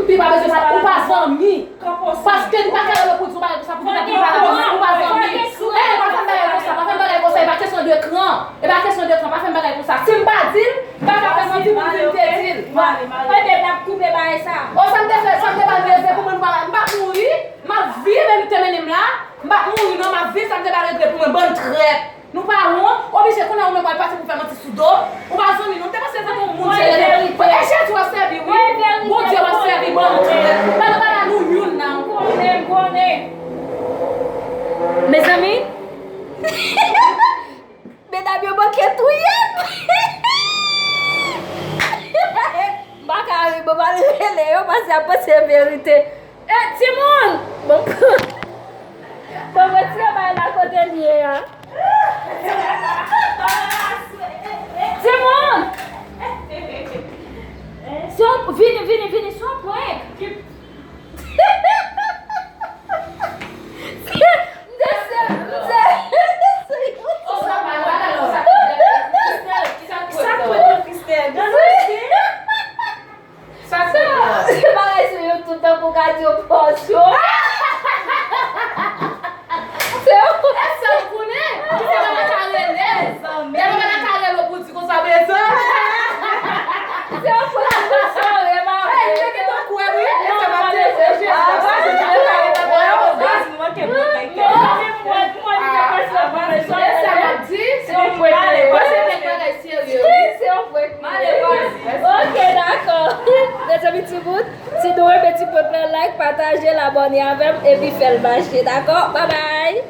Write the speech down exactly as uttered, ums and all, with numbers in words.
M pi pa bezwen sa, ou pa zanmi. Paske li pa ka rele pou di yon bagay konsa, pou di ou pa zanmi. Eh, pa fè m bagay konsa, pa fè m bagay konsa, e pa kesyon de kran. E pa kesyon de kran, pa fè m bagay konsa. Si m pa di l, pa ka fè m di moun vin te di l. Ebyen, n ap koupe bagay sa. O, sa m te fè, sa m te ba l rezon pou mwen, m pa, m pa mouri, m ap viv e li te mennen m la, m pa mouri non, m ap viv, sa m te ba l regle pou mwen, bann trèt. Nou pa wont, oblije kounye a ou menm w al pase pou fè manti sou do m. Ou pa zanmi non, m te panse se yon moun serye. E Jezi w ap sèvi wi. Bondye w ap sèvi, bann trèt. Pa nou pa la nou youn nan. M konnen, m konnen. Mezanmi, medam yo manke touye m. M pa ka ri, bon, m al rele yo, paske y ap panse verite. Eh, timoun! Bon, bon, retire bay la kote l ye a. Timoun! Se yon, vini, vini, vini, se yon prank. M te se, m te se. Sa k fèt, Christelle? Sa, se bagay sou YouTube tankou w ka di yo pòs yo. Se yon... Èske w konnen? Ki se bagay sa rele? Gade bagay sa rele pou di konsa, mezanmi. Se yon pòs yo sore, mama. Hey, li te gentan kouri, Serye, wi. Se yon prank. Male, vas-y. Ok, dakò. Mezanmi, ti bout, si nou renmen ti prank lan, like, pataje l, abòne avè m, epi fè l mache, dakò? Babay.